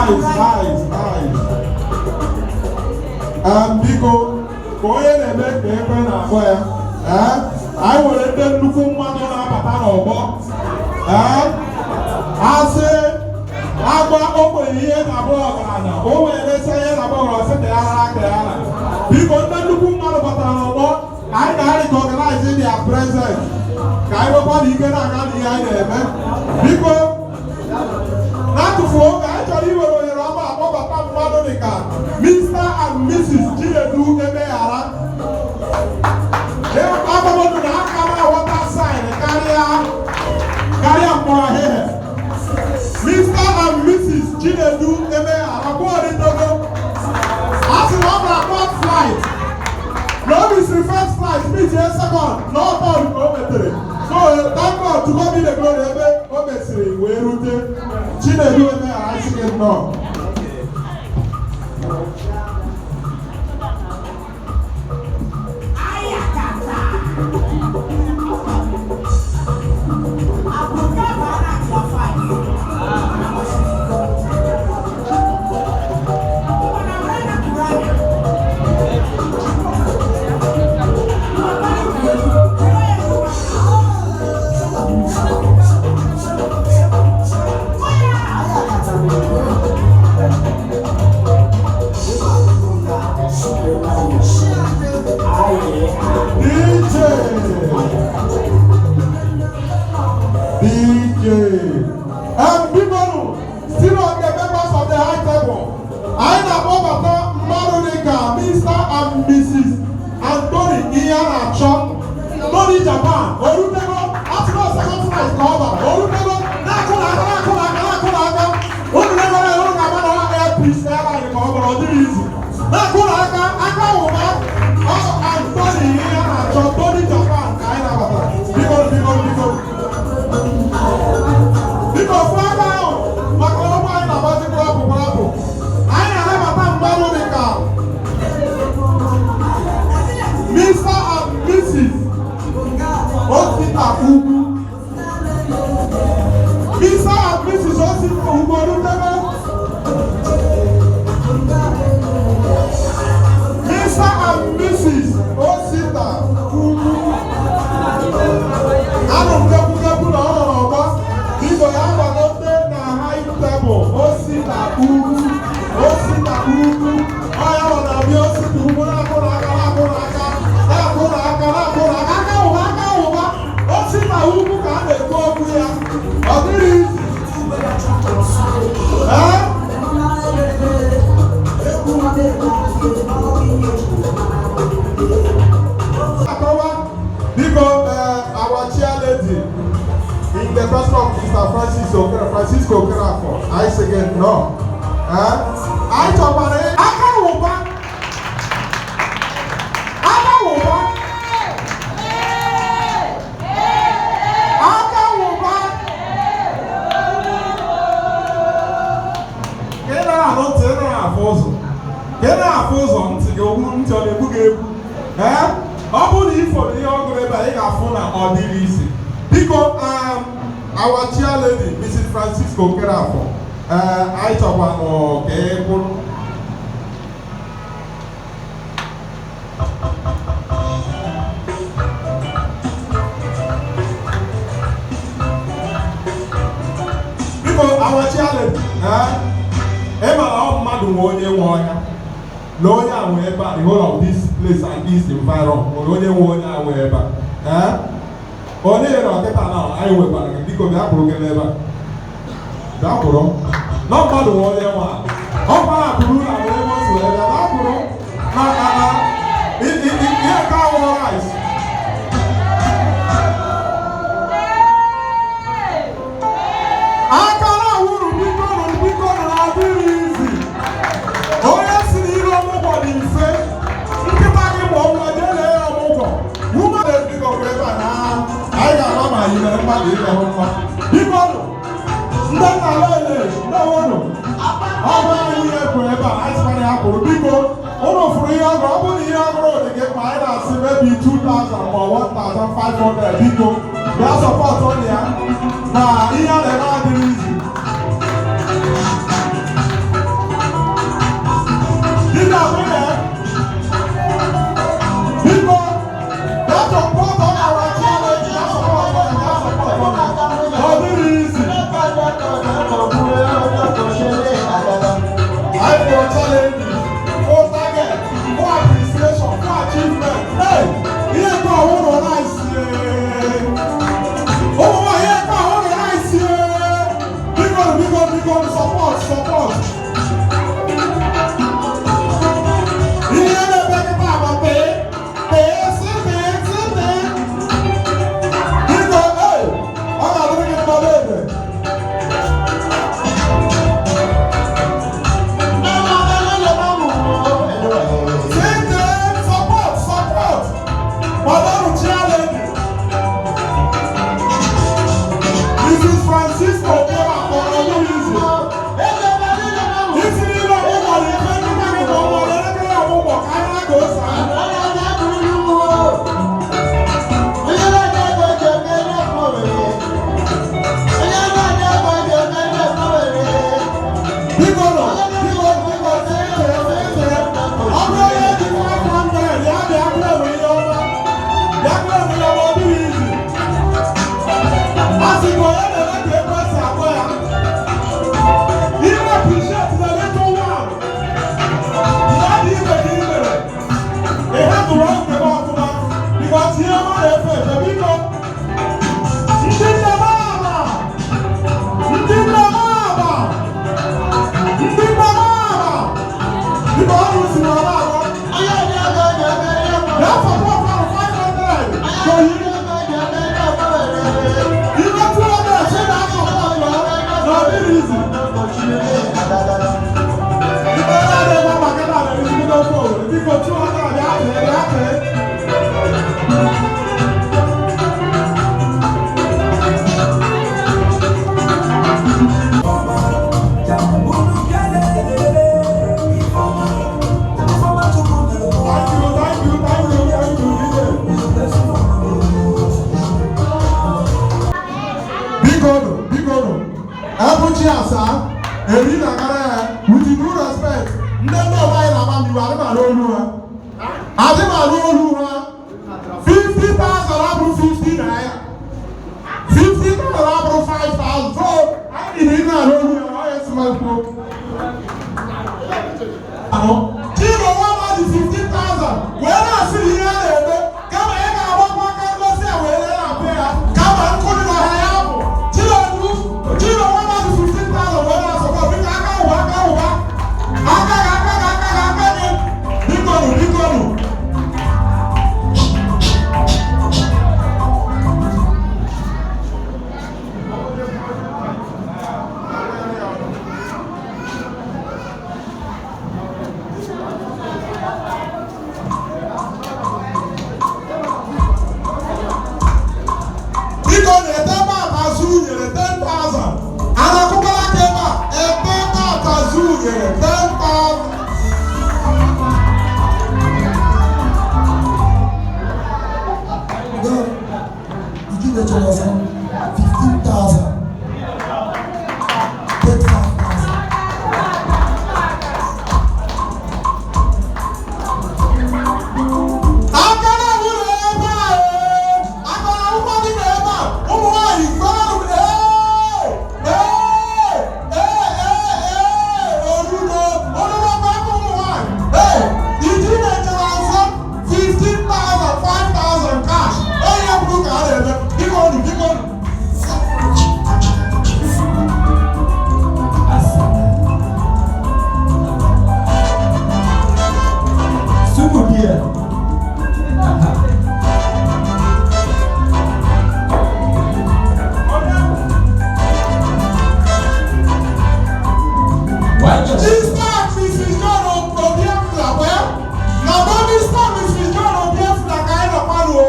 Nice, nice, nice. Biko, ka onye na-eme ka ekwe na-akpọ ya. Ee, anyị nwere ndị nnukwu mmadụ na-abata n'ọgbọ. Ee, asị agba ogbenye ihe na-abụ ọgaranya, o wee lesa ihe na-abụ ọgaranya, sị ka ya rara ka ya rara. Biko, ndị nnukwu mmadụ batara n'ọgbọ, anyị na-recognize their presence ka anyị nwekwa na ike na-aga n'ihe anyị na-eme. Biko, n'atụfu oge, anyị chọrọ iwere ohere ọma akpọbata mmadụ dịka Mr. and Mrs. Chinedu Emeghara. Agbagodu na aka m aghọta sign karịa mkpọrọ ahịhịa. Mr. and Mrs. Chinedu Emeghara kwuoritogo. A sị na ọ gara third flight, na o misiri first flight, misie second, na ọ third ka o metere. So thank God, to God be the glory, ebe o mesiri wee rute. Chinedu Emeghara, sị gị nnọọ. DJ, DJ. Biko, still on the members of the high table. Anyị na-akpọbata mmadụ dịka Mr. and Mrs. Anthony ihe a na-achọ. Tony Japan, orutego, atụrụ second flight ka ọ bara, orutego, na-akụ n'aka, na-akụ n'aka, na-akụ n'aka. Unu na-egoro ya, unu ga-ama na ọ Air Peace Airline ka ọ bara, ọ dịrị izu. Na-akụ n'aka, aka ụba, ọ Anthony ihe a na-achọ, Tony Japan ka anyị na-abata. Biko, biko, biko. Biko, fụ aka ahụ maka ọgbọ anyị na-agbazi klapụ klapụ. Anyị na-anabata mmadụ dịka Mr. and Mrs. Osita Ugwu. Mr. and Mrs. Osita Ugwu, orutego. Mr. and Mrs. Osita Ugwu. Anụ m kekwukekwu na ọ nọ n'ọgbọ. Biko, ya gbagote na high table. Osita Ugwu. Osita Ugwu. Ọ ya nọ na-abịa. Osita Ugwu, na-akụ n'aka, na-akụ n'aka, na-akụ n'aka, na-akụ n'aka, aka ụba, aka ụba. Osita Ugwu ka a na-ekwu okwu ya. Ọ dịrị izi. Ee? Akọwa, biko, our chair lady in the person of Mr. Francis Okere, Francisco Okerafọ, anyị sị gị nnọọ. Ee, anyị chọkwara aka ụba, aka ụba, aka ụba. Ka ị na-anụ ntị, ị na-afụ ụzọ, ka ị na-afụ ụzọ, ntị gị ogbu, ntị ọ na-egbu gị egbu. Ee, ọ bụrụ na ị fọrọ ihe ọgụrụ ebe a, ị ga-afụ na ọ dịrị isi. Biko, our chair lady, Mrs. Francisco Okerafọ, ee, anyị chọkwanụ ka ị kwụrụ. Biko, our chair lady, ee, ị ma na ọ mmadụ nwe onye nwe ọhịa na onye a nwe ebe a. The whole of this place and this environment nwere onye nwe onye a nwe ebe a. Ee, onye na ọkịta na anyị nwekwara gị. Biko, bịa kwụrụ gị n'ebe a, bịa kwụrụ na mmadụ nwe onye nwe a. Ọ kwara kwuru na nwere ebe o si wee bịa, bịa kwụrụ na ihe nke awụ rice. Aka na-awụrụ, biko nụ, biko nụ, na adịghị izi. Onye si na iru ọmụgwọ dị mfe, nkịta gị ma ọ jee lee ya ọmụgwọ. Woman, biko, kwụ ebe a na anyị ga-ama ma anyị mere mmadụ imehụ mma. Biko nụ, ndị nna lele, ndewonụ. Ọ bụ anyị nwunye kwụrụ ebe a, anyị sịkwana ya kwụrụ. Biko, ụnụ fụrụ ihe ọgụrụ, ọ bụrụ na ihe ọgụrụ dị gị mkpa, anyị na-asị maybe 2000 ma 1500. Biko, bịa support ya na ihe a na-eme adịrị izi. support, support. Ihe na-eme kịta bụ pee, pee, si pee, si pee. Biko, ee, ọ ga-adịrị gị mma n'ebe. Site, support, support. Madam Chairlady. Mrs. Francisco Obiora kpọrọ Louise. Isi niile ọgbụgbọ na-efe nkịta gị ka ọ nwere elekere ọgbụgbọ ka anya ka o saa. Biko nọ, biko, biko, site, site. Ọ bụrụ onye ji 500, ya bịa claim ihe ọma. Bịa claim ihe ọma, ọ dịghị izu. A sị ka onye na-eme ka ego si akpọ ya. Ihe appreciate the little one. Mmadụ ibe gị mere. Ị hapụrụ nke gị ọfụma. Because ihe ọma na-efe efe, biko. Ndị nne m ama. Ndị nne m ama. Ndị nne m ama. Biko ọrụ si na ọma agba. Ya support ahụ 500. So you Ibe 200 si na support ya na ọ dịrị izi. Ibe ya na-eme maka na na-ezigbo ofe Owerri. Biko 200 bịa tee, bịa tee. Thank you, thank you, thank you, thank you, DJ. Biko nụ, biko nụ. Ebuchi asaa, eri na gara ya, with due respect, ndị ndị ọba anyị na-agba m iwe, adị m anụ olu ha. Adị m anụ olu ha. 50,000 abụrụ 50 naira. 50,000 abụrụ 5,000. So, anyị dị na anụ olu ha, ọ ya esi m kwuo. Ahụ. Chino nwa mmadụ 15,000 wee na-asị na ihe a na-eme kama ị ga-agbakwa aka ngosi a wee na-apụ ya kama nkụ dị n'ọha ya bụ Chinedu. Chino nwa mmadụ 15,000 wee na-asọkọ, biko, aka ụwa, aka ụwa, aka gị, aka gị, aka gị, aka gị, bikonu, bikonu. Biko, na-ete ebe a azụ nyere 10,000. A na-akụkwara aka ebe a ete ebe a azụ nyere 10,000. Then you give the children 15,000. Take 5,000. Aka na-awụ ebe a ee, aka na-awụkwa dị n'ebe a, ụmụ nwaanyị gbara ee ee ee ee ee orugo orugo bụ aka ụmụ nwaanyị ee iji na-echere ọzọ 15,000, 5,000 cash onye bụrụ ka a na-eme, biko nu, biko nu. Super beer. Why just Mr. and Mrs. John Obiefula, well, na bo Mr. and Mrs. John Obiefula ka anyị nọkwanụ o.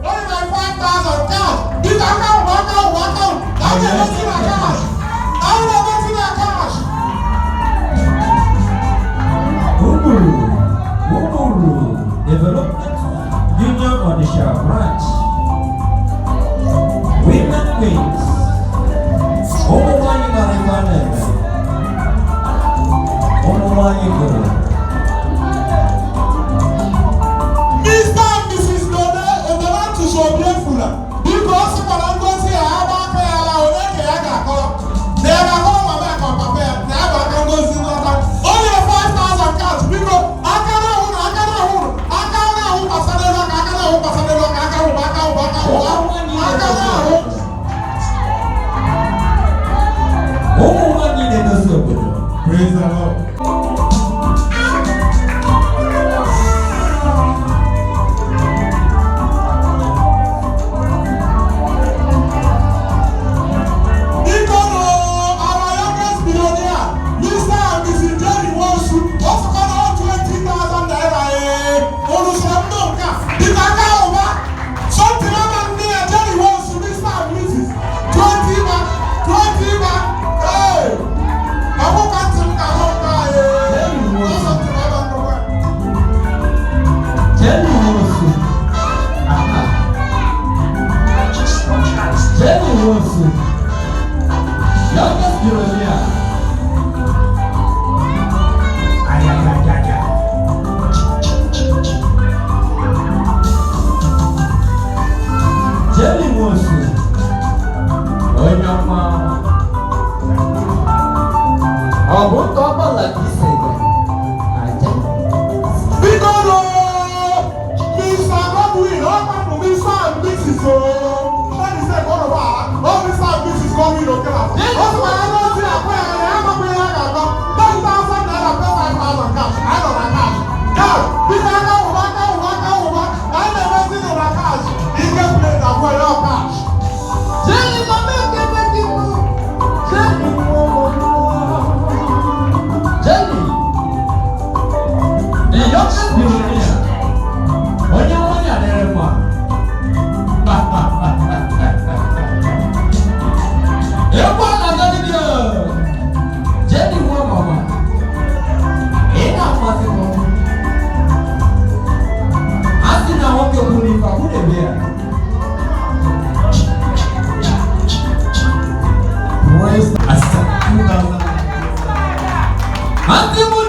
Only my 5,000 cash. Biko, aka ahụ, aka ahụ, aka ahụ. Anyị na-emesi na cash. Anyị na-emesi na cash. Umuru, Umuru Development Union Onitsha Branch. Women Wings. Ụmụ nwanyị mara ife a na-eme. Praise the Lord. Biko nụ, our youngest billionaire, Mr. and Mrs. Jerry Nwosu, ọ sịkwa na ọ 20,000 naira ee, unu sọ ndụ nke a, biko aka ụba, something ama nne ya Jerry Nwosu, Mr. and Mrs. 20 ba, 20 ba, ee, ọ bụkwa ntị m ka ahụ nke a ee, ọ something ama nnukwu. Jerry Nwosu. Aha. Jerry Nwosu. Youngest billionaire. Ayayayaya. Jerry Nwosu. Onye ọma. Ọ bụ nke ọbụla ka isi gị? Aja. Biko nụ, Mr. Godwin, ọ kpapụ Mr. and Mrs. o. That is it, ọ nọba, ọ Mr. and Mrs. Godwin Okelafọ. Ọ sịkwa ya n'ozi akwa ya na ya amakwa ihe a ga-akọ. 10,000 naira plus 5,000 cash. Anyị nọ na cash. Cash. Biko aka wụba, aka wụba, aka wụba. Anyị na-emezi nọ na cash. Ike plate abụọ ya ọ cash. Jerry mama ekele gị mụ. Jerry mụ. Jerry. The youngest billionaire. Onye nwanyị adịrị mma. Egwu a na-aga gị. Jerry nwa mama. Ị na-amasị m. A sị na nwoke kwuru ife akwụdebe ya. Praise Asa. 2,000. Ntị mụ.